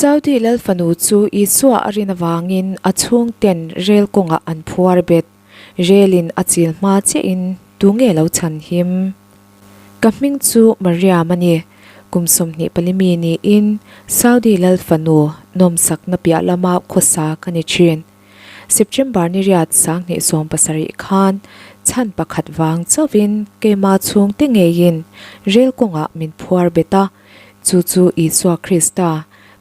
Saudi lal fanu chu Isua a rin avangin a chhungten rel kawngah an phuar bet. Relin a chil hma chiahin tunge lo chhan him? Ka hming chu Mariam a ni. Kum 24 mi niin Saudi lal fanu nawmsakna piah lama khawsa ka ni thin. September ni riat 2017 khan chhan pakhat vang chauhin keimah chhungte ngeiin rel kawngah min phuar bet a, chu chu Isua Krista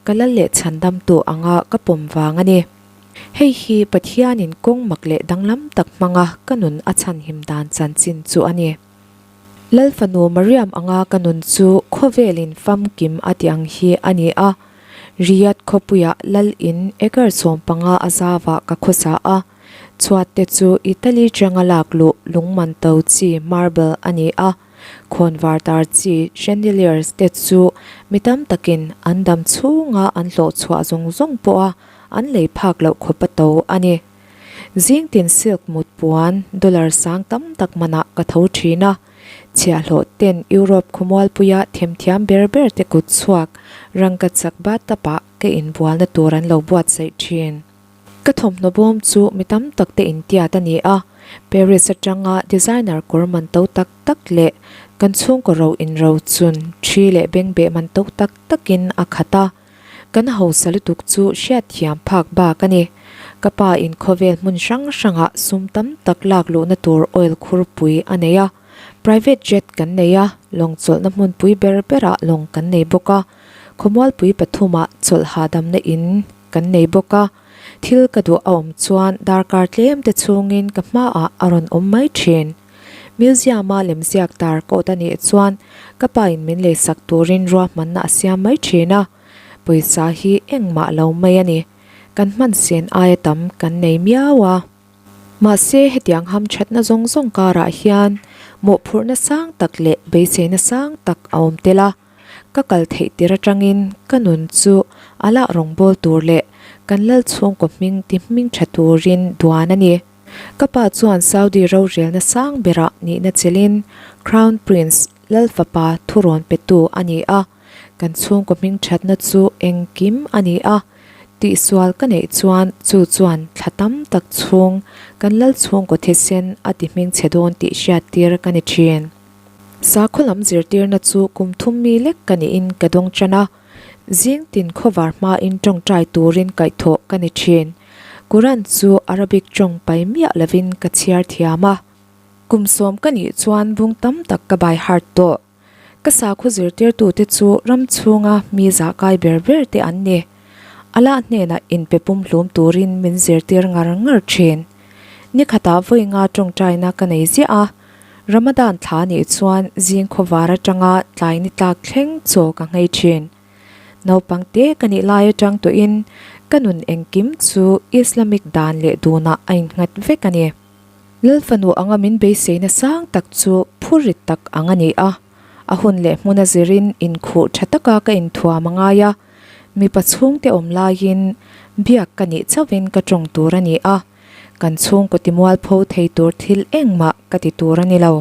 ka lal leh chhandamtu anga ka pawm vang a ni. Hei hi Pathianin kawng mak leh danglam tak hmanga ka nun a chhanhim dan chanchin chu a ni. Lal fanu Mariam anga ka nun chu khawvelin famkim a tih ang hi a ni a. Riyadh khawpuiah lal in acre 15 a zauah ka khawsa a, chhuat te chu Italy tanga lak luh lung man to chi marble a ni a, khawnvar tar chi chandeliers te chu mi tam takin an dam chhunga an hlawh chhuah zawng zawng pawha an lei phak loh khawp a to a ni. Zing tin silk mut puan dollar sang tam tak manah ka tho thin a. Chhiahhlawh ten Europe khawmualpuia themthiam ber ber te kut chhuak rangkachak bathtub ah ka inbualna tur an lo buatsaih thin. Ka thawmhnaw bawm chu mi tam tak te intiat a ni a, Paris atanga designer kawr man to tak tak leh kan chhungkaw ro inro chun thi leh bengbeh man to tak takin a khat a. Kan hausa lutuk chu hriatthiam phak bak a ni. Ka pa in khawvel hmun hrang hrangah sum tam tak lak luhna tur oil khurpui a nei a. Private jet kan nei a, lawng chawlhna hmunpui ber berah lawng kan nei bawk a. Khawmualpui pathumah chawlh hahdamna in kan nei bawk a. Thil ka duh a awm chuan darkar tlem te chhungin ka hmaah a rawn awm mai thin. Museum-a lemziak tar kawt a nih chuan ka pain min leisak turin ruahmanna a siam mai thin a, pawisa hi engmah lo mai a ni. Kan hman sen aia tam kan nei miau a. Mahse hetiang hamthatna zawng zawng karah hian mawhphurhna sang tak leh beiseina sang tak a awm tel a. Ka kal theih tir atangin ka nun chu a lah rawngbâwl tur leh kan lal chhungkaw hming ti hming tha turin duan a ni. Ka pa chuan Saudi rorelna sang berah nihna chelin Crown Prince Lal fapa thurawn petu a ni a, kan chhungkaw hming thatna chu engkim a ni a, tihsual ka neih chuan chu chuan thla tam tak chhung kan lal chhungkaw thisen a ti hmingchhe dawn tih hriattir ka ni thin. Sakhaw lam zirtirna chu kum thum mi lek ka niin ka dawng tan a, zing tin khawvar hmain tawngtai turin kaihthawh ka ni thin. Quran chu Arabic tawng pai miah lovin ka chhiar thiam a. Kum 10 ka nih chuan bung tam tak ka by heart tawh. Ka sakhaw zirtirtute chu ram chhunga mi zahkai ber ber te an ni. Allah hnenah inpe pumhlum turin min zirtir ngar ngar thin. Nikhatah vawi nga tawngtaina ka nei ziah a. Ramadan thla nih chuan zing khawvar atanga tlai ni tlak thleng chaw ka nghei thin. Naupang te ka nih lai atang tawhin ka nun engkim chu Islamic dan leh dunah a innghat vek a ni. Lal fanu anga min beiseina sang tak chu phurrit tak ang a ni a. A hun leh hmuna zirin inkhuh tha taka ka inthuam a ngai a. Mipa chhungte awm laiin biak ka nih chauhin ka tawng tur a ni a. Kan chhungkaw timualpho thei tur thil engmah ka ti tur a ni lo.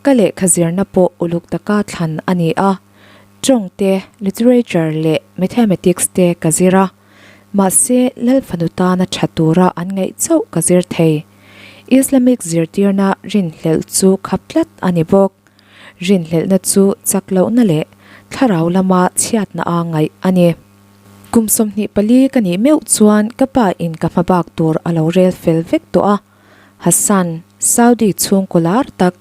Ka lehkha zirna pawh uluk taka thlan a ni a. Tawng te, literature leh mathematics te ka zir a. Mahse, Lal fanu tana tha tura an ngaih chauh ka zir thei. Islamic zirtirna rinhlelh chu khap tlat a ni bawk. Rinhlelhna chu chak lohna leh thlarau lama chhiatna a ngaih a ni. Kum 24 ka nih meuh chuan ka pa in ka hma bak tur a lo rel fel vek tawh a. Hassan, Saudi chhungkaw lar tak,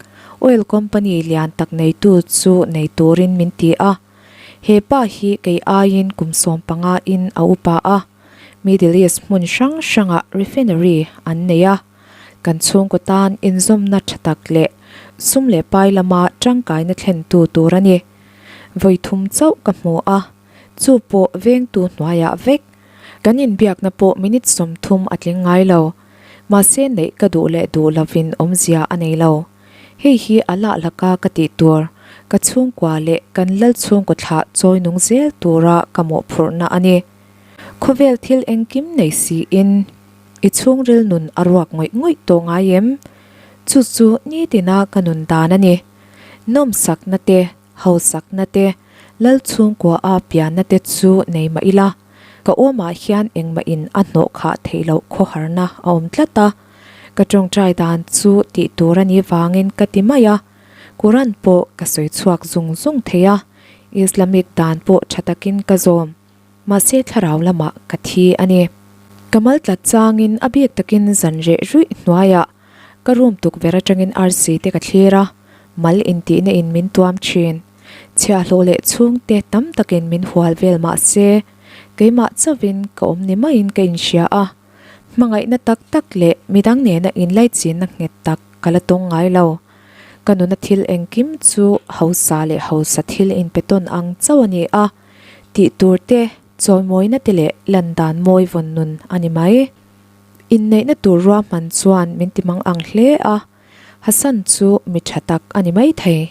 oil company lian tak neitu chu nei turin min ti a. He pa hi kei aiin kum 15 in a upa a. Middle East hmun hrang hrangah refinery an nei a. Kan chhungkaw tan inzawmna tha tak leh sum leh pai lama tangkaina thlentu tur a ni. Vawi thum chauh ka hmu a. Chu pawh vengtu hnuaiah vek. Kan inbiakna pawh minute 30 a tling ngai lo. Mahse neih ka duh leh duh lovin awmzia a nei lo. Hei hi a lah laka ka tih tur, ka chhungkua leh kan lal chhungkaw thlah chawi nung zel tura ka mawhphurhna a ni. Khawvel thil engkim nei siin i chhungril nun a ruak ngawih ngawih tawh ngai em? Chu chu nitina ka nun dan a ni. Nawmsakna te, hausakna te, lal chhungkua a pianna te chu nei mah ila. Ka awmah hian engmah in a hnawh khah theih loh khawharna a awm tlat a. Ka tawngtai dan chu tih tur a nih vangin ka ti mai a. Quran pawh ka sawi chhuak zung zung thei a, Islamic dan pawh tha takin ka zawm. Mahse thlarau lamah ka thi a ni. Ka mal tlat changin a bik takin zan reh ruih hnuaiah ka room tukverh atangin arsi te ka thlir a, mal intihna in min tuam thin. Chhiahhlawh leh chhungte tam takin min hual vel mahse keimah chauhin ka awm ni maiin ka inhria a. Hmangaihna tak tak leh midang nena inlaichinna nghet tak ka la tawng ngai lo. Ka nuna thil engkim chu hausa leh hausa thil inpe tawn ang chauh a ni a, tih tur te, chawimawina te leh lan dan mawi vawn nun a ni mai. Inneihna tur ruahman chuan min ti mang ang hle a, Hassan chu mi tha tak a ni mai thei.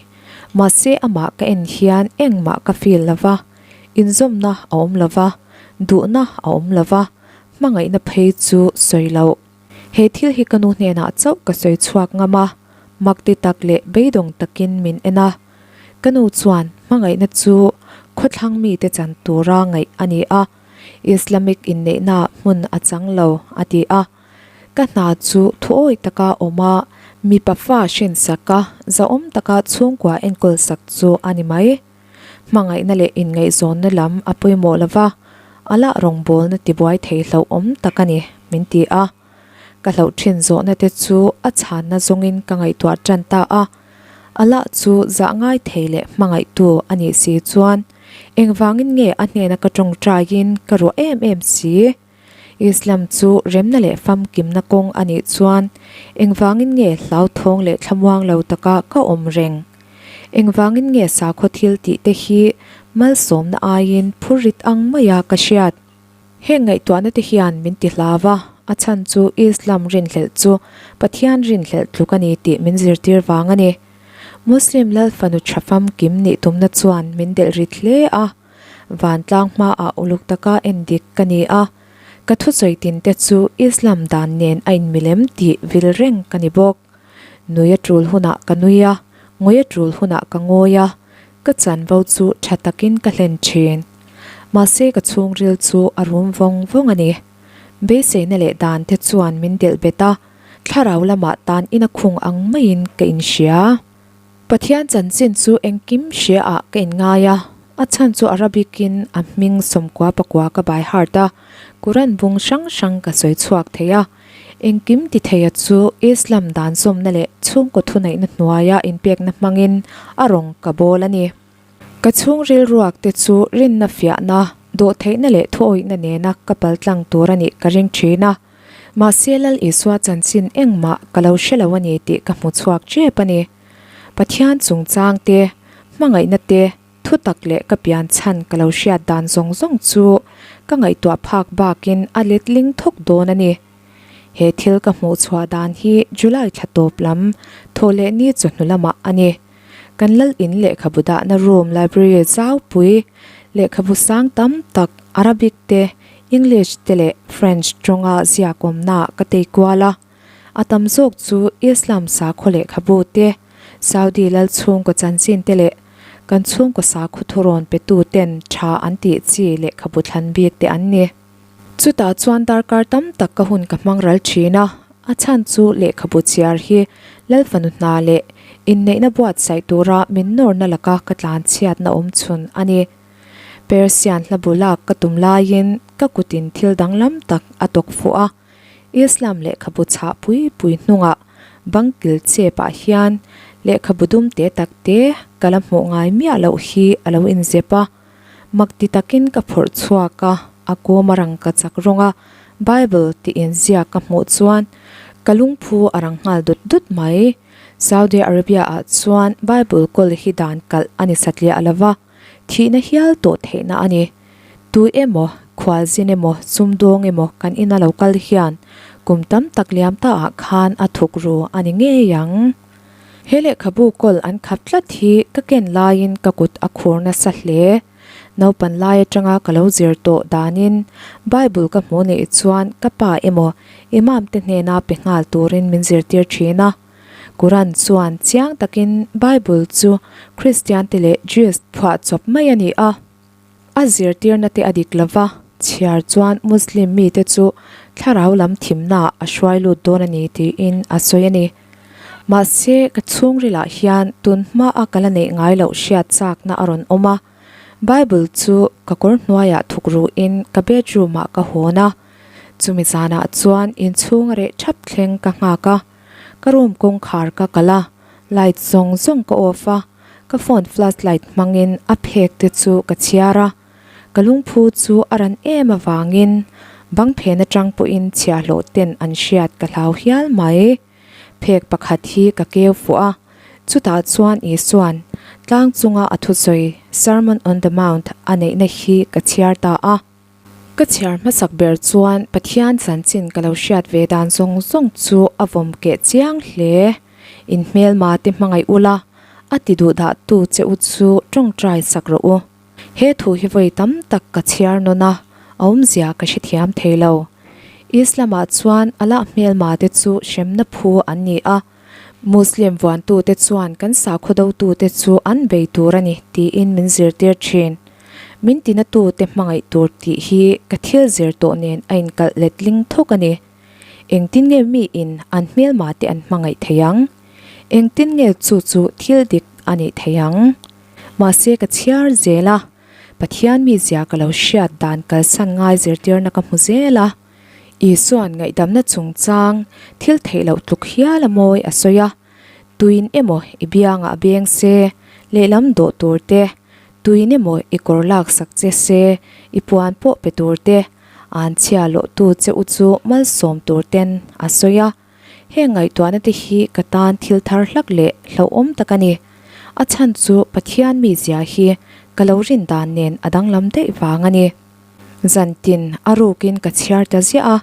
Mahse amah ka en hian engmah ka feel lo va, inzawmna a awm lo va, duhna a awm lo va, hmangaihna phei chu sawi loh. He thil hi ka nu hnenah chauh ka sawi chhuak ngam a, mak ti tak leh beidawng takin min en a. Ka nu chuan hmangaihna chu khawthlang mite chan tura ngaih a ni a, Islamic inneihnaah hmun a chang lo, a ti a. Ka hna chu thuawi taka awm a, mipa fa hrinsak a, zahawm taka chhungkua enkawl sak chu a ni mai. Hmangaihna leh inngaihzawnna lam a pawimawh lo va, a lah rawngbawlna tibuai thei hlauhawm tak a ni, min ti a. Ka hlauh thin zawhna te chu a chhanna zawngin ka ngaihtuah tan ta a. A lah chu zah ngai thei leh hmangaihtu a nih si chuan engvangin nge a hnena ka tawngtaiin ka ruah em em si? Islam chu remna leh famkimna kawng a nih chuan engvangin nge hlauthawng leh thlamuang lo taka ka awm reng? Engvangin nge sakhaw thil tih te hi malsawmna aiin phurrit ang maia ka hriat? Heng ngaihtuahna te hian min ti hlau a, a chhan chu Islam rinhlelh chu Pathian rinhlelh tluk a ni tih min zirtir vang a ni. Muslim lal fanu tha famkim nih tumna chuan min delh rit hle a. Vantlang hmaah uluk taka en dik ka ni a, ka thusawi tin te chu Islam dan nen a inmilem tih vil reng ka ni bawk. Nui a tul hunah ka nui a, ngawi a tul hunah ka ngawi a, ka chanvo chu tha takin ka hlen thin. Mahse ka chhungril chu a rum vawng vawng a ni. Beiseina leh dan te chuan min delh bet a, thlarau lamah tan ina khung ang maiin ka inhria. Pathian chanchin chu engkim hria ah ka inngai a, a chhan chu Arabic in a hming 90 pakua ka by heart a, Quran bung hrang hrang ka sawi chhuak thei a. Engkim ti theia chu Islam dan zawmna leh chhungkaw thuneihna hnuaia inpekna hmangin a rawng ka bawl a ni. Ka chhungril ruak te chu rinna fiahna, dawhtheihna leh thuawihna nena ka paltlang tur a nih ka ring thin a. Mahse Lal Isua chanchin engmah ka lo hre lo a ni tih ka hmu chhuak tep a ni. Pathian chungchang te, hmangaihna te, thutak leh ka pian chhan ka lo hriat dan zawng zawng chu ka ngaihtuah phak bakin a letling thawk dawn a ni. He thil ka hmuh chhuah dan hi July thla tawp lam thawh leh ni chawhnu lamah a ni. Kan lal in lehkhabu dahna room library zaupui lehkhabu sang tam tak Arabic te, English te leh French tawnga ziak awmnaah ka tei kual a. A tam zawk chu Islam sakhaw lehkhabu te, Saudi lal chhungkaw chanchin te leh kan chhungkaw sakhaw thurawn petu ten tha an tih chi lehkhabu thlan bik te an ni. Chutah chuan darkar tam tak ka hun ka hmang ral thin a, a chhan chu lehkhabu chhiar hi Lal fanu hna leh inneihna buatsaih tura min nawrna laka ka tlanchhiatna awm chhun a ni. Persian hlabu lak ka tum laiin ka kutin thil danglam tak a tawk fuh a, Islam lehkhabu chhah pui pui hnungah bang kil chepah hian lehkhabu dum te tak te ka la hmuh ngai miah loh hi a lo inzep a. Mak ti takin ka phawrh chhuak a, a kawm a rang ka chak rawng a, Bible tih inziak ka hmuh chuan ka lungphu a rang nghal dut dut mai. Saudi Arabia ah chuan Bible kawl hi dan kalh a ni satliah lo va, thihna hial tawh theihna a ni. Tu emaw, khualzin emaw, sumdawng emaw kan ina lo kal hian kum tam tak liam ta ah khan a thuk ru a ni ngei ang. He lehkhabu kawl an khap tlat hi ka ken laiin ka kut a khur nasa hle. Naupan lai atanga ka lo zir tawh danin Bible ka hmuh neih chuan ka pa emaw Imam te hnena pe nghal turin min zirtir thin a. Quran chuan chiang takin Bible chu Kristian te leh Jews phuah chawp mai a ni a. A zirtirna te a dik lova. chhiar chuan Muslim mite chu thlarau lam thimnaah a hruai lut dawn a ni tiin a sawi a ni. Mahse, ka chhungrilah hian tun hmaa ka la neih ngai loh hriat chakna a rawn awm a. Bible chu ka kawr hnuaiah thuk ruhin ka bedroom ah ka hawn a. Chumi zanah chuan inchhung a reh thap thleng ka nghak a. Ka room kawngkhar ka kalh a, light zawng zawng ka off a, ka phone flashlight hmangin a phek te chu ka chhiar a. Ka lungphu chu a ran em avangin bang phen atang pawhin chhiahhlawh ten an hriat ka hlau hial mai. Phek pakhat hi ka keu fuh a, chutah chuan Isua'n tlang chunga a thusawi Sermon on the Mount a neihna hi ka chhiar ta a. Ka chhiar hmasak ber chuan Pathian chanchin ka lo hriat ve dan zawng zawng chu a vawm keh chiang hle. In hmelma te hmangaih ula, a ti duh dah tu che u chu tawngtai sak rawh u. He thu hi vawi tam tak ka chhiar nawn a, a awmzia ka hrethiam thei lo. Islam ah chuan Allah hmelma te chu hremna phu an ni a, Muslim vuantute chuan kan sakhaw dotute chu an bei tur a ni tiin min zirtir thin. Min tinatute hmangaih tur tih hi ka thil zir tawh nen a inkalh letling thawk a ni. Engtin nge miin an hmelma te an hmangaih thei ang? Engtin nge chu chu thil dik a nih thei ang? Mahse ka chhiar zel a, Pathian mizia ka lo hriat dan kalsan ngai zirtirna ka hmu zel a. Isua'n ngaihdamna chungchang thil theih loh tluk hial a mawi a sawi a, Tuin emaw i biangah beng se, lehlam dawh tur te, tuin emaw i kawr laksak che se, i puan pawh pe tur te, an chhia lawhtu che u chu malsawm tur ten a sawi a. Heng ngaihtuahna te hi ka tan thil thar hlak leh hlauhawm tak a ni. A chhan chu Pathian mizia hi ka lo rin dan nen a danglam daih vang a ni. Zantin a rukin ka chhiar ta ziah a,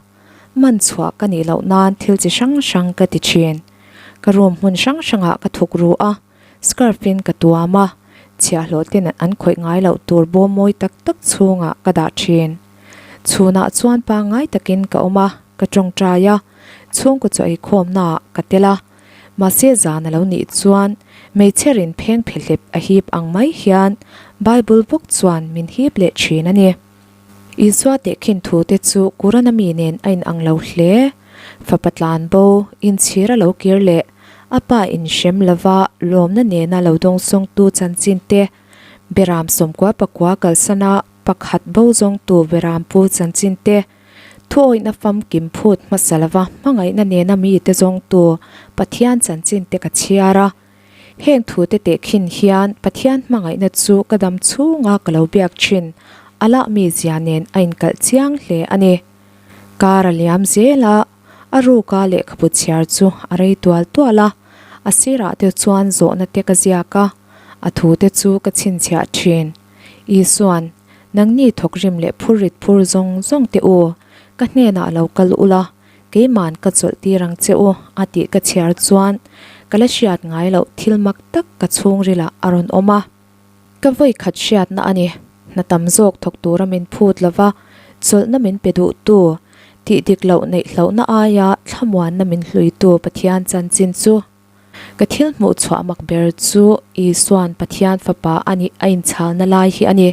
man chhuah ka nih loh nan thil chi hrang hrang ka ti thin. Ka room hmun hrang hrangah ka thuk ru a, scarf in ka tuam a, chhiahhlawh ten an khawih ngai loh tur bawm mawi tak tak chhungah ka dah thin. Chhunah chuan pangngai takin ka awm a, ka tawngtai a, chhungkaw chaw eikhawmnaah ka tel a. Mahse zan a lo nih chuan hmeichhe rin pheng phehlep a hip ang mai hian Bible bawk chuan min hip leh thin a ni. Isua tehkhin thu te chu Quran-a mi nen a inang lo hle. Fapa tlan bo, inchhir a lo kir leh a pa inhrem lova lawmna nena lo dawngsawngtu chanchin te, Beram sawmkua pakua kalsana pakhat bo zawngtu Beram pu chanchin te, Thuawihna famkim phut hmasa lova hmangaihna nena mite zawngtu Pathian chanchin te ka chhiar a. Heng thute tehkhin hian Pathian hmangaihna chu ka dam chhunga ka lo biak thin a lah mizia nen a inkalh chiang hle a ni. Kar a liam zel a, a ruka lehkhabu chhiar chu a rei tual tual a, a sirah te chuan zawhna te ka ziak a, a thute chu ka chhinchhiah thin. Isuan, Nangni thawkrim leh phurrit phur zawng zawng teh u, ka hnenah lo kal ula, keiman ka chawlh tir ang che u, a tih ka chhiar chuan ka la hriat ngai loh thil mak tak ka chhungrilah a rawn awm a. Ka vawi khat hriatna a ni, hna tam zawk thawk tura min phut lova, chawlhna min pe duhtu, tih dik loh neih hlauhna aia thlamuanna min hluitu Pathian chanchin chu. Ka thil hmuh chhuah mak ber chu Isua'n Pathian Fapa a nih a inchhalna lai hi a ni.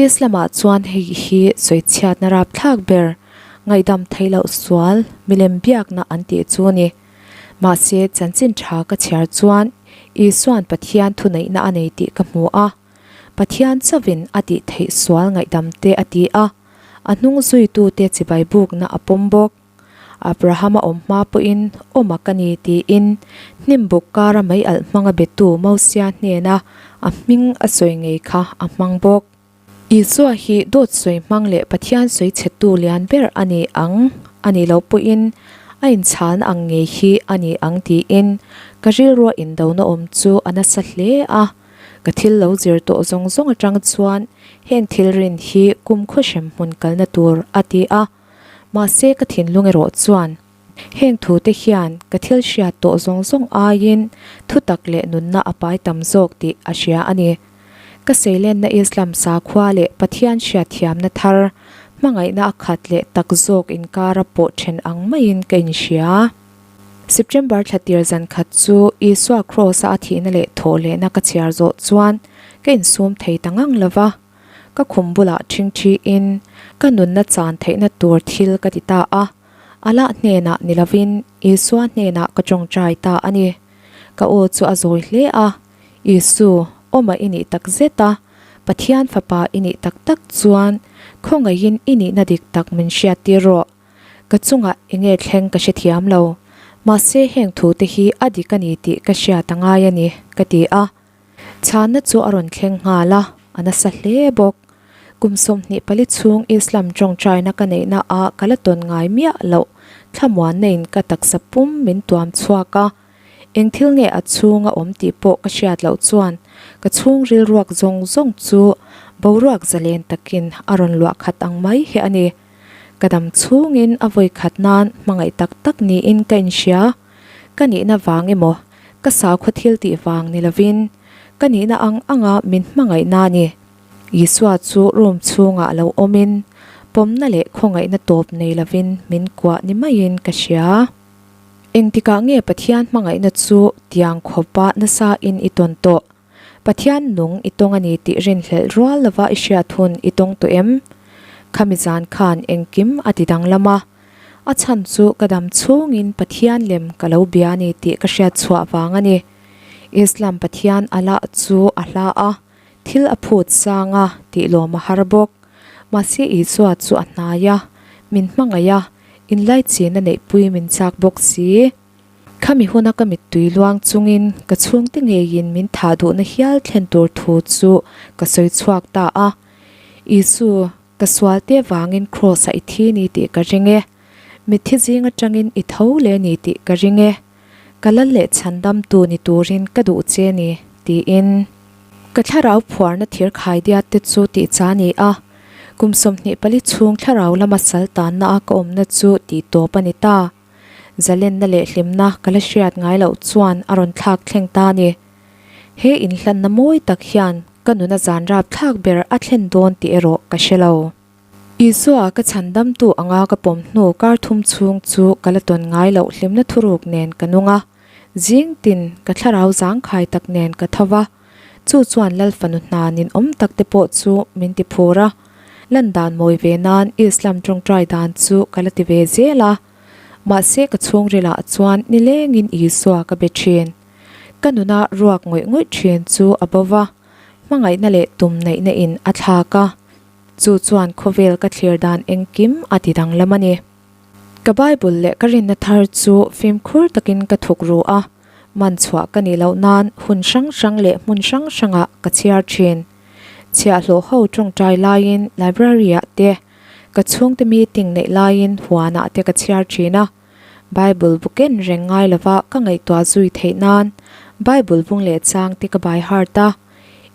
Islam-ah chuan hei hi sawichhiatna rapthlak ber, ngaihdam theih loh sual, milem biakna an tih chu a ni. Mahse, chanchin tha ka chhiar chuan Isua'n Pathian thuneihna a nei tih ka hmu a. Pathian chauhin a tih theih sual ngaihdam te a ti a, a hnung zuitute chibai bukna a pawm bawk. Abraham a awm hma pawhin awm a ka ni tiin hnim buk kara mei alh hmanga betu Mosia hnena a hming a sawi ngei kha a hmang bawk. Isua hi dawt sawi hmang leh Pathian sawi chhetu lian ber a ni ang a nih loh pawhin a inchhalna ang ngei hi a ni ang tiin ka rilrua indona awm chu a nasa hle a. Ka thil lo zir tawh zawng zawng atang chuan heng thil rin hi kumkhaw hrem hmun kalna tur a ti a. Mahse ka thinlung erawh chuan heng thute hian ka thil hriat tawh zawng zawng aiin thutak leh nunna a pai tam zawk tih a hria a ni. Ka seilenna Islam sakhua leh Pathian hriatthiamna thar, hmangaihna a khat leh tak zawk inkara pawh then ang maiin ka inhria. September thla tir zan khat chu Isua Kraws-a a thihna leh thawhlehna ka chhiar zawh chuan ka insum thei ta ngang lo va. Ka khum bulah ṭhingṭhiin ka nunna chan theihna tur thil ka ti ta a. Allah hnenah ni lovin Isua hnenah ka ṭawngṭai ta a ni. Ka aw chu a zawi hle a, Isu, awma i nih tak zet a, Pathian Fapa i nih tak tak chuan khawngaihin i nihna dik tak min hriattir rawh. Ka chungah enge thleng ka hrethiam lo, mahse heng thute hi a dik a ni tih ka hriat a ngai a ni, ka ti a. Chhanna chu a rawn thleng nghal a, a nasa hle bawk. Kum 24 chhung Islam tawngtaina ka neihna ah ka la tawn ngai miah loh thlamuanna in ka taksa pum min tuam chhuak a, eng thil nge a chhung a awm tih pawh ka hriat loh chuan ka chhung rilruak zawng zawng chu boruak zalen takin a rawn luah khat ang mai hi a ni. Ka dam chhungin a vawi khat nan hmangaih tak tak niin ka inhria. Ka nihna vang emaw, ka sakhaw thil tih vang ni lovin, ka nihna ang anga min hmangaihna a ni. Isua chu room chhungah lo awmin, pawmna leh khawngaihna tawp nei lovin min kuah ni maiin ka hria. Engtikah nge Pathian hmangaihna chu tiang khawpa nasa in i tawn tawh? Pathian nung i tawng a ni tih rinhlelh rual lova i hriat hun i tawng tawh em? Khami zan khan engkim a ti danglam a. A chhan chu ka dam chhungin Pathian lem ka lo bia a ni tih ka hriat chhuah vang a ni. Islam Pathian Allah chu a hla a, thil a phut sang a tih lawm a har bawk. Mahse Isua chu a hnai a, min hmangaih a, inlaichina neihpui min chak bawk si. Khami huna ka mittui luang chungin ka chhungte ngeiin min thah duhna hial thlen tur thu chu ka sawi chhuak ta a. Isu, ka sualte vangin Kraws-ah i thi ni tih ka ring e. Mitthi zing atangin i tho leh ni tih ka ring e. Ka lal leh chhandamtu ni turin ka duh che ni, tiin. Ka thlarau phuarna thir khaidiat te chu tih cha ni a. Kum 24 chhung thlarau lama sal tanna a ka awmna chu tih tawp a ni ta. Zalenna leh hlimna ka la hriat ngai loh chuan a rawn thlak thleng ta a ni. He inhlanna mawi tak hian ka nuna zan rap thlak ber a thlen dawn tih erawh ka hre lo. Isua ka chhandamtu anga ka pawm hnu kar thum chhung chu ka la tawn ngai loh hlimna thuruk nen ka nung a. Zing tin ka thlarau zangkhai tak nen ka tho va, chu chuan Lal fanu hna ninawm tak te pawh chu min ti phur a. Lan dan mawi ve nan Islam tawngtai dan chu ka la ti ve zel a, mahse ka chhungrilah chuan nilengin Isua ka be thin. Ka nuna ruak ngawih ngawih thin chu a bo va, hmangaihna leh tum neihna in a thlak a, chu chuan khawvel ka thlir dan engkim a ti danglam a ni. Ka Bible leh ka rinna thar chu fimkhur takin ka thuk ru a, man chhuah ka nih loh nan hun hrang hrang leh hmun hrang hrangah ka chhiar thin. Chhiahhlawh ho tawngtai laiin library ah te, ka chhungte meeting neih laiin huanah te ka chhiar thin a. Bible bu ken reng ngai lova ka ngaihtuah zui theih nan Bible bung leh chang te ka by heart a.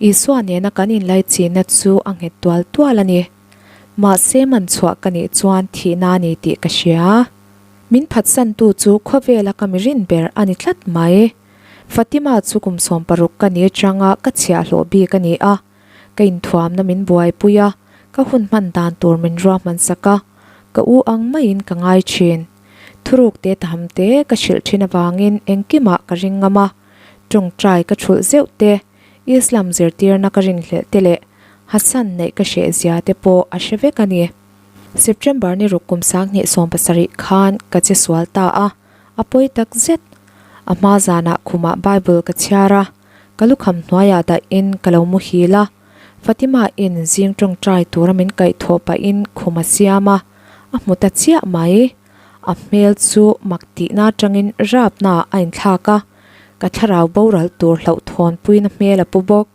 Isua nena kan inlaichinna chu a nghet tual tual a ni. Mahse man chhuah ka nih chuan thihna a ni tih ka hria. Min phatsantu chu khawvela ka mi rin ber a ni tlat mai. Fatima chu kum 60 ka ni atanga ka chhiahhlawh bik a ni a, ka inthuamna min buaipui a, ka hun hman dan tur min ruahman sak a, ka u ang maiin ka ngai thin. Thuruk te tham te ka hrilh thin avangin engkimah ka ring ngam a, tawngtai ka thulh zeuh te, Islam zirtirna ka rinhlelh te leh Hassan neih ka hreh zia te pawh a hre vek a ni. September ni ruk kum 2017 khan ka che sual ta a, a pawi tak zet. A hma zanah khumah Bible ka chhiar a, ka lukham hnuaiah dahin ka lo muhil a. Fatima in zing tawngtai tura min kaihthawh pahin khum a siam a, a hmu ta chiah mai. A hmel chu mak tihna atangin rapna a inthlak a, ka thlarau boral tur hlauhthawnpuina hmel a pu bawk.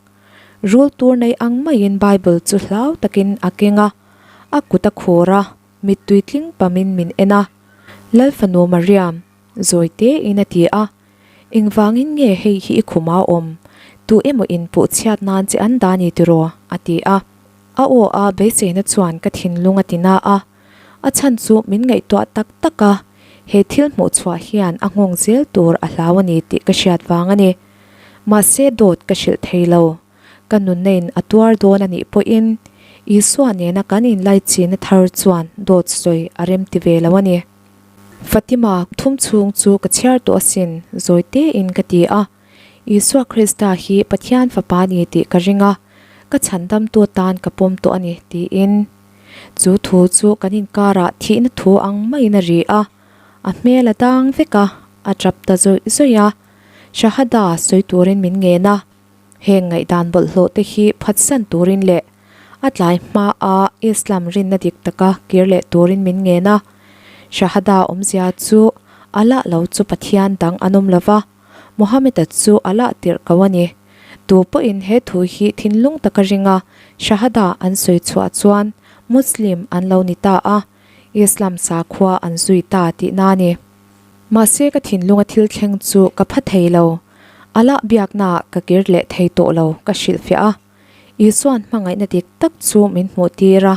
Rul tur nei ang maiin Bible chu hlau takin a keng a, a kut a khur a, mittui tling pamin min en a. Lal fanu Mariam, zawi tein a ti a, Engvangin nge hei hi i khum a awm? Tu emaw in puh chhiat nan che an dah ni tiraw? a ti a. A aw a beiseina chuan ka thinlung a ti na a. A chhan chu min ngaihtuah tak tak a, he thil hmuh chhuah hian a nghawng zel tur a hlau a ni tih ka hriat vang a ni. Mahse dawt ka hrilh thei lo. Ka nunna in a tuar dawn a nih pawhin Isua nena kan inlaichina thar chuan dawt sawi a rem ti ve lo a ni. Fatima thum chhung chu ka chhiar tawh asin, zawi tein ka ti a. Isua Krista hi Pathian Fapa a ni tih ka ring a. Ka chhandamtu atan ka pawm tawh a ni, tiin. Chu thu chu kan inkarah thihna thu ang maiin a ri a, a hmel a dang vek a, a tap ta zawih zawih a. Shahada sawi turin min ngen a, heng ngaihdan bawlhhlawh te hi phatsan turin leh a tlai hmaa Islam rinna dik taka kir leh turin min ngen a. Shahada awmzia chu Allah lo chu Pathian dang an awm lova, Mohammed-a chu Allah tirh ko a ni. Tu pawhin he thu hi thinlung taka ringa Shahada an sawi chhuah chuan Muslim an lo ni ta a, Islam sakhua an zui ta tihna a ni. Mahse ka thinlunga thil thleng chu ka pha thei lo. Allah biaknaah ka kir leh thei tawh lo ka hrilhfiah a. Isua'n hmangaihna dik tak chu min hmuh tir a,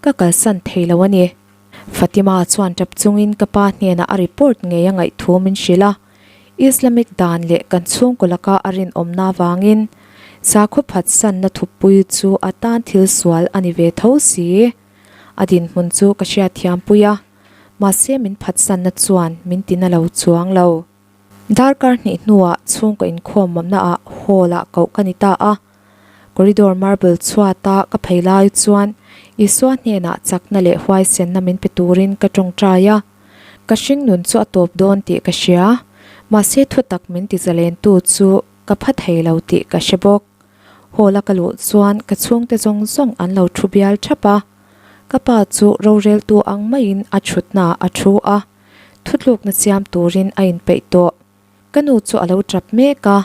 ka kalsan thei lo a ni. Fatima chuan tap chungin ka pa hnenah a report ngei a ngaih thu min hrilh a. Islamic dan leh kan chhungkaw laka a rinawmna avangin sakhaw phatsanna thupui chu a tan thil sual a ni ve tho si. A dinhmun chu ka hriatthiampui a. Mahse min phatsanna chuan min tina lo chuang lo. Darkar hnih hnuah chhungkaw inkhawmawmna ah hall ah koh ka ni ta a. Corridor marble chhuata ka phei lai chuan Isua hnenah chakna leh huaisenna min pe turin ka tawngtai a. Ka hringnun chu a tawp dawn tih ka hria, mahse thutak min ti zalentu chu ka pha thei lo tih ka hre bawk. Hall a ka luh chuan ka chhungte zawng zawng an lo thu bial thap a. Ka pa chu roreltu ang maiin a thutna a thu a, thutlukna siam turin a inpeih tawh. Ka nu chu a lo tap mek a,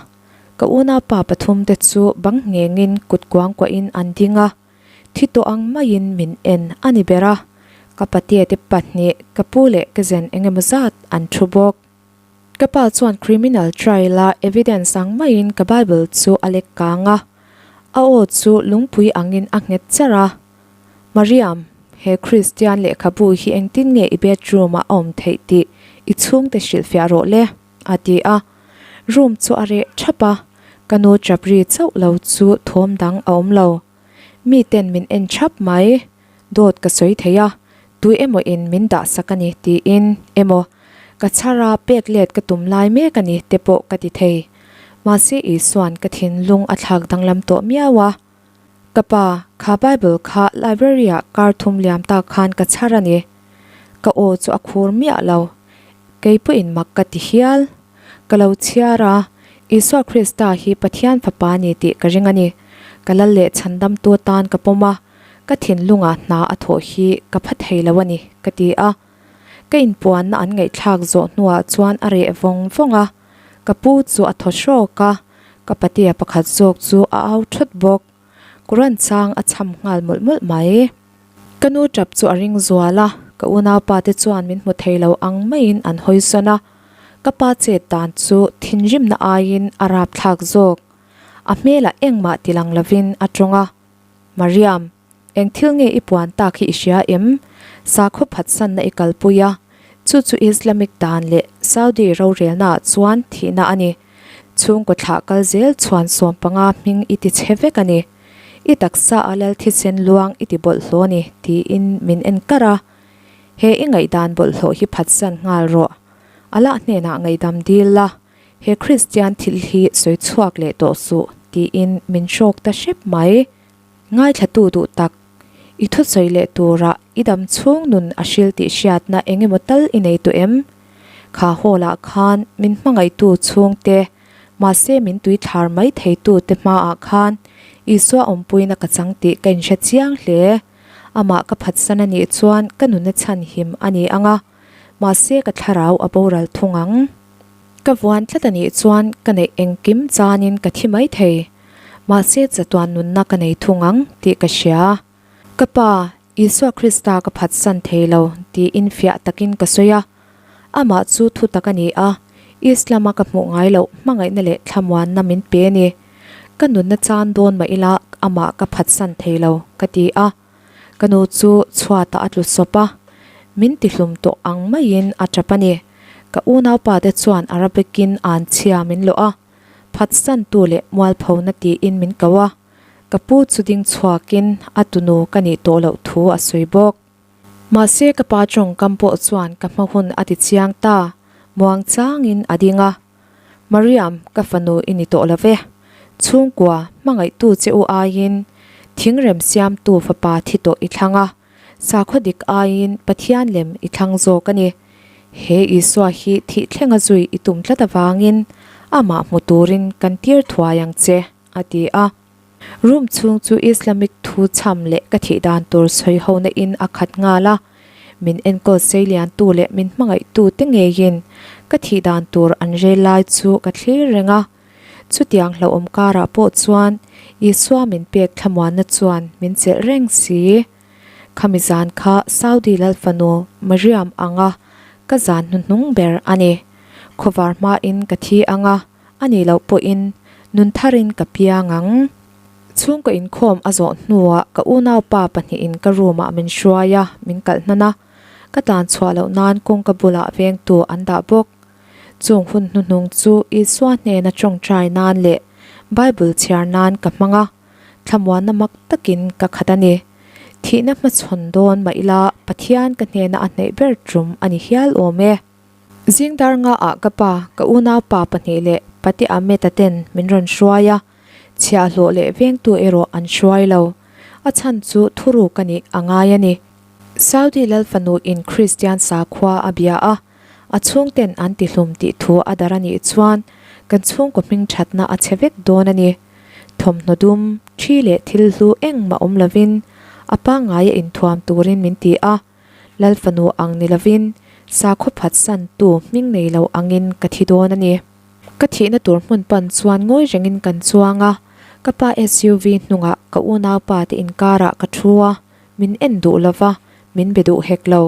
ka unaupa pathumte chu bang nghengin kut kuangkuahin an ding a, thi tawh ang maiin min en a ni ber a, ka patea te pahnih, ka pu leh ka zen eng emaw zat an thu bawk. Ka pa chuan criminal trial a evidence ang maiin ka bible chu a lek kang a, a aw chu lungpui angin a nghet charh a, Mariam, he Kristian lehkhabu hi engtin nge i bedroom ah a awm theih tih i chhungte hrilhfiah rawh le, a ti a. Room chu a reh thap a, ka nu chap ri chauh lo chu thawm dang a awm lo. Miten min en thap mai, dawt ka sawi thei a, tui emaw in min dah sak a ni tiin emaw ka chhar a pek let ka tum lai mek a ni te pawh ka ti thei. Mahse Isua'n ka thinlung a thlak danglam tawh miau a. Ka pa, kha Bible kha library ah kar thum liam tak khan ka chhar a ni. Ka aw chu a khur miah lo. Kei pawhin mak ka ti hial. Ka lo chhiar a, Isua Krista hi Pathian fapa a ni tih ka ring a ni. Ka lal leh chhandamtu atan ka pawm a, ka thinlungah hna a thawh hi ka pha thei lo a ni, ka ti a. Ka inpuanna an ngaihthlak zawh hnuah chuan a reh vawng vawng a, ka pu chu a thaw hrawk a, ka patea pakhat zawk chu a au thut bawk. Quran chang a cham nghal mawlh mawlh mai. Ka nu tap chu a ring zual a, ka unaupa te chuan min hmu thei lo ang maiin an hawi sawn a, ka pa chet dan chu thinrimna aiin a rapthlak zawk. A hmelah engmah ti lang lovin a tawng a, Mariam, Eng thil nge i puan tak hi i hria em? Sakhaw phatsanna i kalpui a, chu chu Islamic dan leh Saudi rorelnaah chuan thihna a ni. Chhungkaw thlah kal zel chhuan 15 hming i ti chhe vek a ni. I taksa a lal thisen luang i ti bawlhhlawh a ni, tiin min en kar a. He i ngaihdan bawlhhlawh hi phatsan nghal rawh. Allah hnenah ngaihdam dil la, he Kristian thil hi sawi chhuak leh tawh suh, tiin min hrawk ta hrep mai. Ngaithlatu duh tak, i thusawi leh turah i dam chhung nun a hril tih hriatna eng emaw tal i nei tawh em? Kha hall ah khan min hmangaihtu chhungte, mahse min tuithlar mai theitu te hmaah khan Isua awmpuina ka chang tih ka inhre chiang hle. Amah ka phatsan a nih chuan ka nuna chhanhim a ni ang a, mahse ka thlarau a boral thung ang. Ka vuan tlat a nih chuan ka neih engkim chanin ka thi mai thei. Mahse chatuan nunna ka nei thung ang tih ka hria. Ka Pa, Isua Krista ka phatsan thei lo tiin fiah takin ka sawi a. Amah chu thutak a ni a, Islam-a ka hmuh ngai loh hmangaihna leh thlamuanna min pe a ni. Ka nunna chan dawn mah ila amah ka phatsan thei lo, ka ti a. Ka nu chu chhuatah a tlu sawp a, min tihlum tawh ang maiin a tap a ni. Ka unaupa te chuan Arabic-in anchhia min lawh a, phatsantu leh mualphona tiin min ko a, ka pu chu ding chhuakin a tunu ka nih tawh loh thu a sawi bawk. Mahse ka pa tawngkam pawh chuan ka hma hun a ti chiang ta, muang changin a ding a, Mariam, ka fanu i ni tawh lo ve. Chhungkua, hmangaihtu che u aiin. Thingrem siamtu fapa thi tawh i thlang a, sakhaw dik aiin Pathian lem i thlang zawk a ni. He Isua hi thih thlenga zui i tum tlat avangin amah hmu turin kan tir thuai ang che, a ti a. Room chhung chu Islamic thu chham leh ka thih dan tur sawi hona in a khat nghal a, min enkawl seiliantu leh min hmangaihtu te ngeiin ka thih dan tur an rel lai chu ka thlir reng a. Chutiang hlauhawm karah pawh chuan Isua min pek thlamuanna chuan min chelh reng si. Khami zan kha Saudi Lalfanu Mariam anga ka zan hnuhnung ber a ni. Khawvar hmain ka thi anga a nih loh pawhin nun tharin ka piang ang. Chhungkaw inkhawm a zawh hnuah ka unaupa pahnihin ka room ah min hruai a, min kalh hnan a. Ka tlan chhuah loh nan kawngka bulah vengtu an dah bawk. Chung hun hnuhnung chu Isua hnena tawngtai nan leh Bible chhiar nan ka hmang a, thlamuanna mak takin ka khat a ni. Thihna hmachhawn dawn mah ila Pathian ka hnena a hneih ber tum a ni hial awm e. Zing dar nga ah ka pa, ka unau pa pahnih leh Pate Ahmed-a ten min rawn hruai a, chhiahhlawh leh vengtu erawh an hruai lo. A chhan chu thuruk a nih a ngai a ni. Saudi lal fanu in Kristian sakhua a bia a, a chhungten an tihlum tih thu a dar a nih chuan kan chhungkaw hming thatna a chhe vek dawn a ni. Thawmhnaw dum, thi leh thil hlu engmah awm lovin a pangngaia inthuam turin min ti a. Lal fanu ang ni lovin sakhaw phatsantu hming nei lo angin ka thi dawn a ni. Ka thihna tur hmun pan chuan ngawi rengin kan chuang a, ka pa SUV hnungah ka unaupa te inkarah ka thu a, min en duh lova, min be duh hek lo.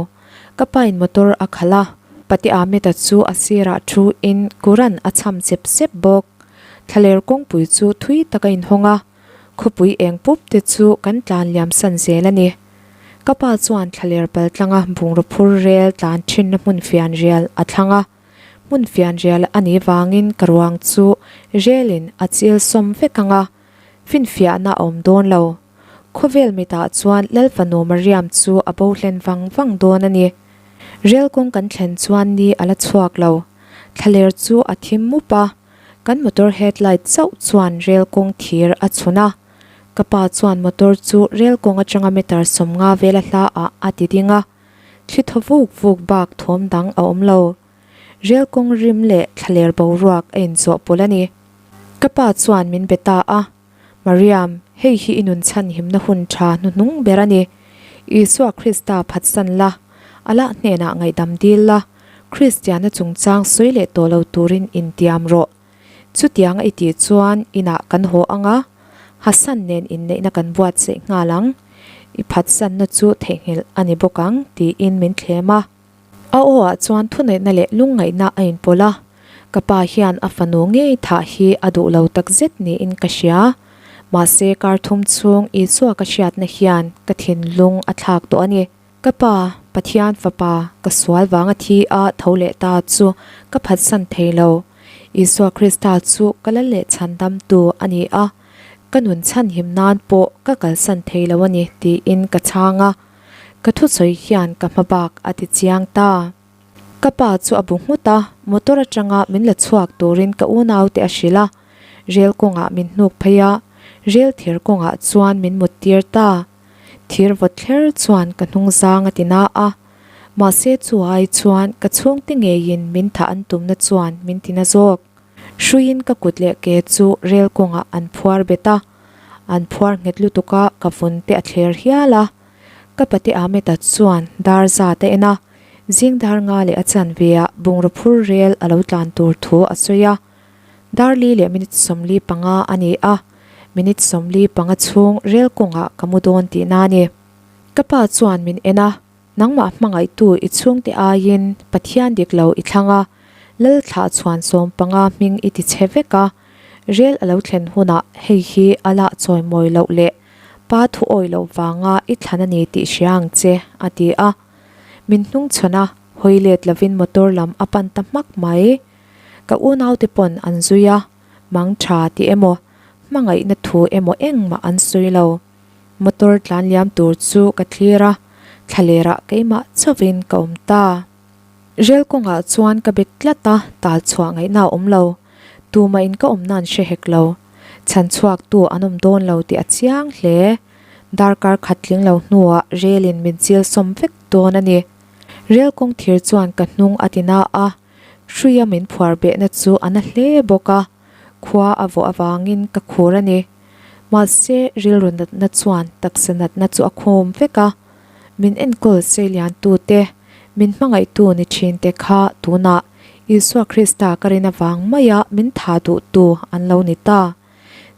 Ka pain motor a khalh a, Pate Ahmed-a chu a sirah thu-in Quran a chham sep sep bawk. Thlaler kawngpui chu thui tak a inhawng a, Khawpui eng pup te chu kan tlan liam san zel a ni. Ka pa chuan thlaler pal tlanga bungraw phur rel tlan thinna hmun fianrial a thlang a. Hmun fianrial a nih vangin ka ruang chu relin a chil sawm vek ang a, finfiahna a awm dawn lo. Khawvel mitah chuan Lalfanu Mariam chu a bo hlen vang vang dawn a ni. Rel kawng kan thlen chuan ni a la chhuak lo. Thlaler chu a thim mup a. Kan motor headlight chauh chuan rel kawng thir a chhun a, ka pa chuan motor chu rel kawng atanga meter 50 vela hla ah a ti ding a, thli thaw vuk vuk bak thawm dang a awm lo. Rel kawng rim leh thlaler boruak a inchawhpawlh a ni. Ka pa chuan min be ta a, Mariam, hei hi i nun chhanhimna hun tha hnuhnung ber a ni. Isua Krista phatsan la, Allah hnenah ngaihdam dil la, Kristianna chungchang sawi leh tawh lo turin intiam rawh. Chutianga i tih chuan inah kan haw ang a, Hassan nen inneihna kan buatsaih nghal ang. I phatsanna chu theihnghilh a ni bawk ang, tiin min thlem a. A aw ah chuan thuneihna leh lungngaihna a inpawlh a, ka pa hian a fanu ngei thah hi a duh lo takzet niin ka hria. Mahse kar thum chhung Isua ka hriatna hian ka thinlung a thlak tawh a ni. Ka pa, Pathian fapa, ka sual vanga thi a tho leh ta chu ka phatsan thei lo. Isua Krista chu ka lal leh chhandamtu a ni a, ka nun chhanhim nan pawh ka kalsan thei lo a ni tiin ka chhang a. Ka thusawi hian ka hma bak a ti chiang ta. Ka pa chu a bu nghut a, motor atanga min la chhuak turin ka unaute a hrilh a, rel kawngah min hnuk phei a, rel thir kawngah chuan min mut tir ta. Thir vawt thler chuan ka hnung zang a ti na a, mahse chu ai chuan ka chhungte ngeiin min thah an tumna chuan min ti na zawk. Hruiin ka kut leh ke chu rel kawngah an phuar bet a, An phuar nghet lutuk a, ka vun te a thler hial a. Ka pate Ahmed-a chuan dar zat a en a, zing dar nga leh a chanve ah bungraw phur rel a lo tlan tur thu a sawi a. Dar li leh minute 45 a ni a, minute 45 chhung rel kawngah ka mu dawn tihna a ni. Ka pa chuan min en a, Nangmah hmangaihtu i chhungte aiin Pathian dik lo i thlang a, Lal thlah chhuan 15 hming i ti chhe vek a, Rel a lo thlen hunah hei hi a lah chawimawi loh leh pa thu awi loh vanga i thlan a ni tih hria ang che, a ti a. Min hnungchhawn a, hawi let lovin motor lam a pan ta hmak mai. Ka unaute pawn an zui a, mang tha tih emaw, hmangaihna thu emaw engmah an sawi lo. Motor tlan liam tur chu ka thlir a, thlalerah keimah chauhin ka awm ta. Rel kawngah chuan ka bet tlat a, tal chhuah ngaihna a awm lo. Tumah in ka awmna an hre hek lo. Chhan chhuak tu an awm dawn lo tih a chiang hle. Darkar khat tling lo hnuah rel in min chil sawm vek dawn a ni. Rel kawng thir chuan ka hnung a ti na a, hruia min phuar behna chu a na hle bawk a, khua a vawh avangin ka khur a ni. Mahse rilru natna chuan taksa natna chu a khawm vek a, min enkawl seiliantute, min hmangaihtu ni thinte kha tunah Isua Krista ka rin avang maia min tha duhtu an lo ni ta.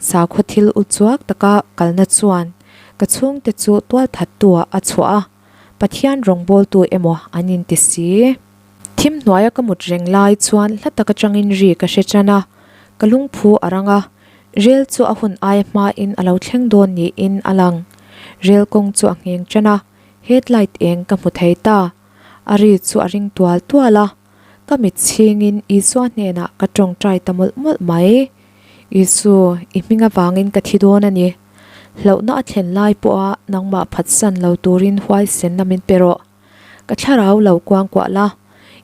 Sakhaw thil u chuak taka kalna chuan ka chhungte chu tualthattuah a chhuah a, Pathian rawngbawltu emaw an inti si. Thim hnuaia ka mut reng lai chuan hla tak atangin ri ka hre tan a, ka lungphu a rang a, rel chu a hun aia hmain a lo thleng dawn niin a lang. Rel kawng chu a ngheng tan a, headlight eng ka hmu thei ta. A ri chu a ring tual tual a, ka mit chhingin Isua hnenah ka tawngtai ta mawlh mawlh mai. Isu, i hming avangin ka thi dawn a ni. Hlauhna a thlen lai pawha nangmah phatsan lo turin huaisenna min pe rawh. Ka thlarau lo kuangkuah la,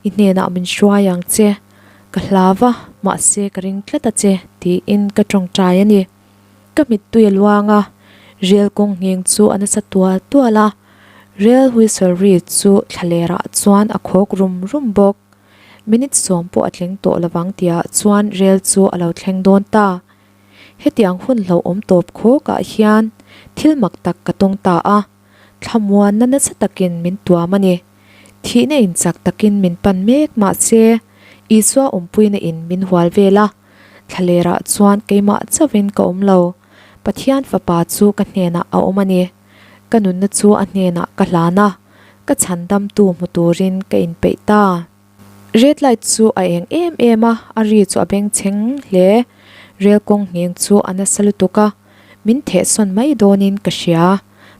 i hnenah min hruai ang che. Ka hlau va, mahse ka ring tlat a che, tiin ka tawngtai a ni. Ka mittui a luang a, rel kawng ngheng chu a nasa tual tual a, rel whistle ri chu thlalerah chuan a khawk rum rum bawk. Minute sawm pawh a tling tawh lovang tihah chuan rel chu a lo thleng dawn ta. Hetiang hun hlauhawm tawp khawkah hian thil mak tak ka tawng ta a, thlamuanna nasa takin min tuam a ni. Thihna in chak takin min pan mek mahse Isua awmpuina in min hual vel a, thlalerah chuan keimah chauhin ka awm lo. Pathian fapa chu ka hnenah a awm a ni. Ka nunna chu a hnenah ka hlan a, ka chhandamtu hmu turin ka inpeih ta. Red light chu a eng em em a, a ri chu a bengchheng hle. Rel kawng ngheng chu a nasa lutuk a, min thehsawn mai dawnin ka hria.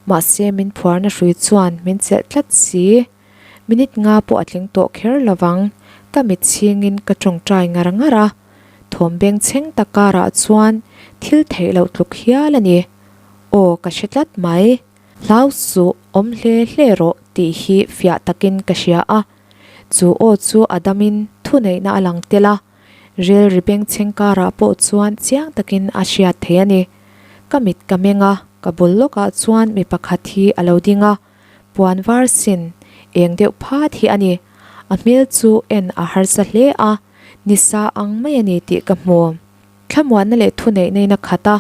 Mahse min phuarna hrui chuan min chelh tlat si. Minute nga pawh a tling tawh kher lovang, ka mit chhingin ka tawngtai ngar ngar a. Thawm bengchheng tak karah chuan thil theih loh tluk hial a ni. Aw ka hre tlat mai. Hlau suh, awm hle hle rawh tih hi fiah takin ka hria a. Chu aw chu a damin thuneihna a lang tel a, rel ri bengchheng karah pawh chuan chiang takin a hriat thei a ni. Ka mit ka meng a, ka bul lawkah chuan mi pakhat hi a lo ding a, puan var sin eng deuh phat hi a ni. A hmel chu en a harsa hle a, nisa ang mai a ni tih ka hmu. Thlamuanna leh thuneihna in a khat a,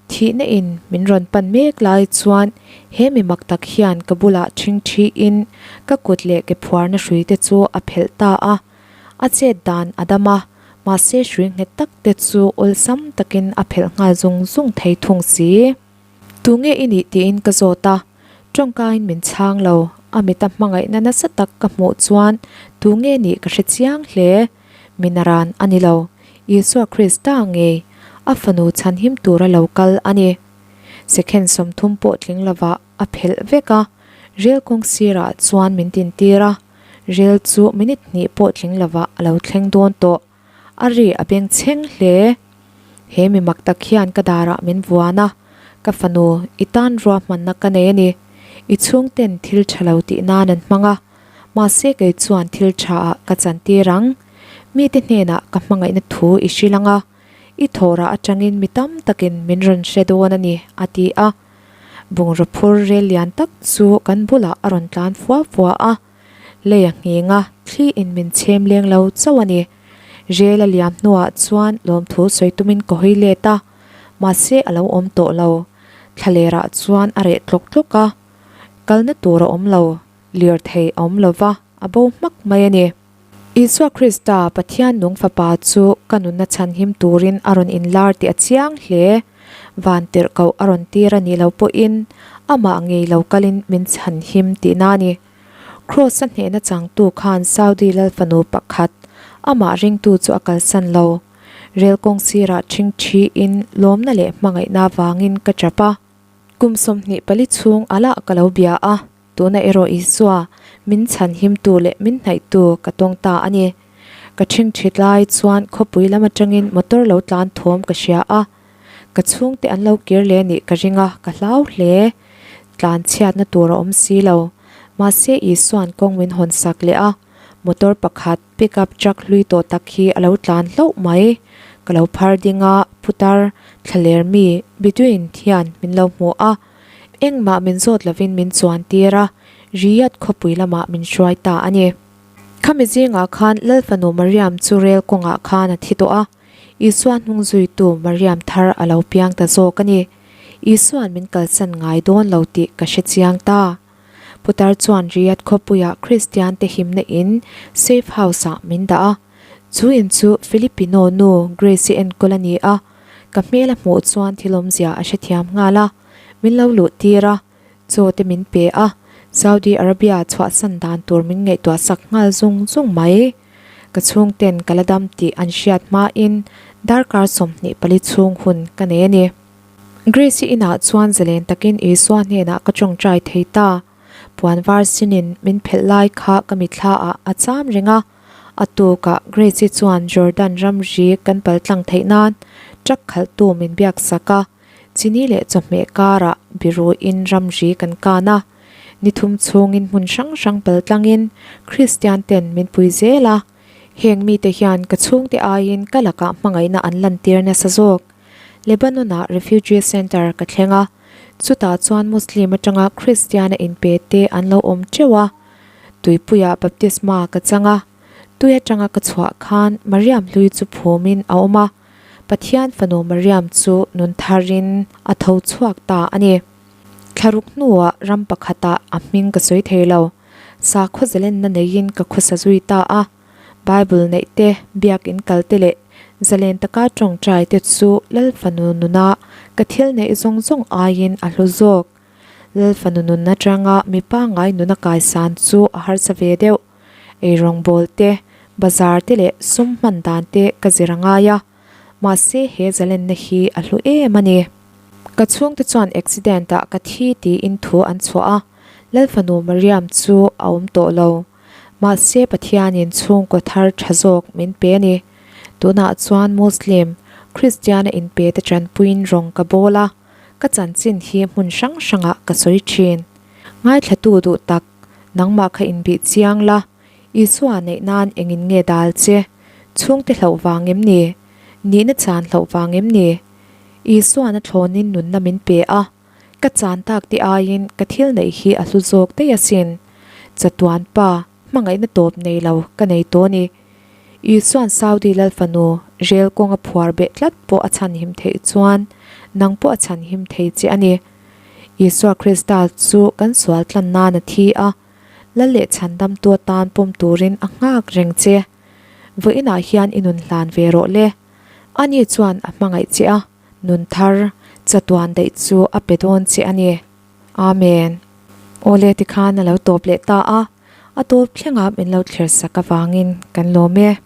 Thihna in min rawn pan mek lai chuan he mi mak tak hian ka bulah ṭhing ṭhiin ka kut leh ke phuarna hrui te chu a phelh ta a. A chet dan a dam a, mahse hrui nghet tak te chu awlsam takin a phelh nghal zung zung thei thung si. Tunge i nih tiin ka zawt a, tawngkain min chhang lo. A mita hmangaihna nasa tak ka hmuh chuan tunge nih ka hre chiang hle. Minaran a ni lo, Isua Krista ngei a fanu chhanhim tura lo kal a ni. Second 30 pawh tling lovah a phelh vek a, rel kawng sirah chuan min tintir a, rel chu minute hnih pawh tling lovah a lo thleng dawn tawh. A ri a bengchheng hle. He mi mak tak hian ka darah min vuan a, Ka fanu, i tan ruahmanna ka nei a ni. I chhungten thil tha lo tih nan an hmang a, Mahse kei chuan thil tha ah ka chantir ang. Mite hnenah ka hmangaihna thu i hrilh ang a, i thawhrah atangin mi tam takin min rawn hre dawn a ni, a ti a. Bungraw phur rel lian tak chu kan bulah a rawn tlan fua fua a. Lei a ngheng a, thli in min chhem leng lo chauh a ni. Rel a liam hnuah chuan lawmthu sawi tumin ka hawi let a, mahse a lo awm tawh lo. Thlalerah chuan a reh tlawk tlawk a, kalna tur a awm lo. Lirthei a awm lova, a bo hmak mai a ni. Isua Krista, Pathian nung Fapa chu ka nunna chhanhim turin a rawn inlar tih a chiang hle. Van tirhkoh a rawn tir a nih loh pawhin amah ngei lo kalin min chhanhim tihna a ni. Kraws-a hnehna changtu khan Saudi lal fanu pakhat, amah ringtu chu a kalsan lo. Rel kawng sirah ṭhingṭhiin lawmna leh hmangaihna vangin ka ṭap a. Kum 24 chhung alah ka lo bia a. Tuna erawh Isua, min chhanhimtu leh min hnaihtu ka tawng ta a ni. Ka ṭhingṭhit lai chuan khawpui lam aṭangin motor lo tlan thawm ka hria a. Ka chhungte an lo kir leh nih ka ring a, ka hlau hle. Tlan chhiatna tur a awm si lo. Mahse Isua'n kawng min hawn sak leh a, motor pakhat pick up truck hlui tawh tak hi a lo tlan hlauh mai. Ka lo phar ding a, putar, thlaler mi, Bedouin hian min lo hmu a. Engmah min zawt lovin min chuan tir a, Riyadh khawpui lamah min hruai ta a ni. Khami zingah khan Lalfanu Mariam chu rel kawngah khan a thi tawh a, Isua hnung zuitu Mariam thar a lo piang ta zawk a ni. Isua'n min kalsan ngai dawn lo tih ka hre chiang ta. Putar chuan Riyadh khawpuia Kristian te himna in safe house ah min dah a. Chu in chu Filipino nu Grace-i enkawl a ni a, ka hmel a hmuh chuan thil awmzia a hrethiam nghal a, min lo luh tir a, chaw te min pe a, Saudi Arabia chhuahsan dan tur min ngaihtuah sak nghal zung zung mai. Ka chhungten ka la dam tih an hriat hmain darkar 24 chhung hun ka nei a ni. Grace-i inah chuan zalen takin Isua hnenah ka tawngtai thei ta. Puan var sinin min phelh lai kha ka mitthla ah a cham reng a. A tukah Grace-i chuan Jordan ramri kan pal tlang theih nan truck khalhtu min biak sak a. Chini leh chawhmeh karah biruin ramri kan kan a. Ni thum chhungin hmun hrang hrang pal tlangin Kristian ten min pui zel a. Heng mite hian ka chhungte aiin ka lakah hmangaihna an lantir nasa zawk. Lebanon-ah refugee centre ka thleng a, chutah chuan Muslim atanga Kristian a inpe te an lo awm teuh a. Tuipuiah baptisma ka chang a, tui atanga ka chhuah khan Mariam hlui chu phumin a awm a, Pathian fanu Mariam chu nun tharin a tho chhuak ta a ni. Thlaruk hnuah ram pakhatah a hming ka sawi thei lo, sakhaw zalenna neiin ka khawsa zui ta a. Bible neih te, biakin kal te leh zalen taka tawngtai te chu Lal Fanu nuna ka thil neih zawng zawng aiin a hlu zawk. Lal Fanu nun atanga mi pangngai nuna kaisan chu a harsa ve deuh. Eirawngbawl te, bazar te leh sum hman dan te ka zir a ngai a. Mahse he zalenna hi a hlu em a ni. Ka chhungte chuan accident ah ka thi tiin thu an chhuah a, Lal Fanu Mariam chu a awm tawh lo. Mahse Pathianin chhungkaw thar tha zawk min pe a ni. Tunah chuan Muslim, Kristiana inpe te tanpuiin rawng ka bawl a, ka chanchin hi hmun hrang hrangah ka sawi thin. Ngaithlatu duh tak, nangmah kha inbih chiang la, Isua neih nan engin nge dal che? Chhungte hlauh vang em ni? Nihna chan hlauh vang em ni? Isuan a thlawnin nunna min pe a. Ka chan tak te aiin ka thil neih hi a hlu zawk daih asin. Chatuan pa, hmangaihna tawp nei lo ka nei tawh ni. Isuan Saudi lal fanu rel kawng a phuar beh tlat pawh a chhanhim theih chuan nang pawh a chhanhim thei che a ni. Isua Krista chu kan sual tlan nan a thi a, lal leh chhandamtu atan pawm turin a nghak reng che. Vawiinah hian i nun hlan ve rawh le. Ani chuan a hmangaih che a. Nun thar chatuan daih chu a pe dawn che a ni. Amen. Awle tikhan a lo tawp leh ta a, a tawp thlengah min lo thlir sak avangin kan lawm e.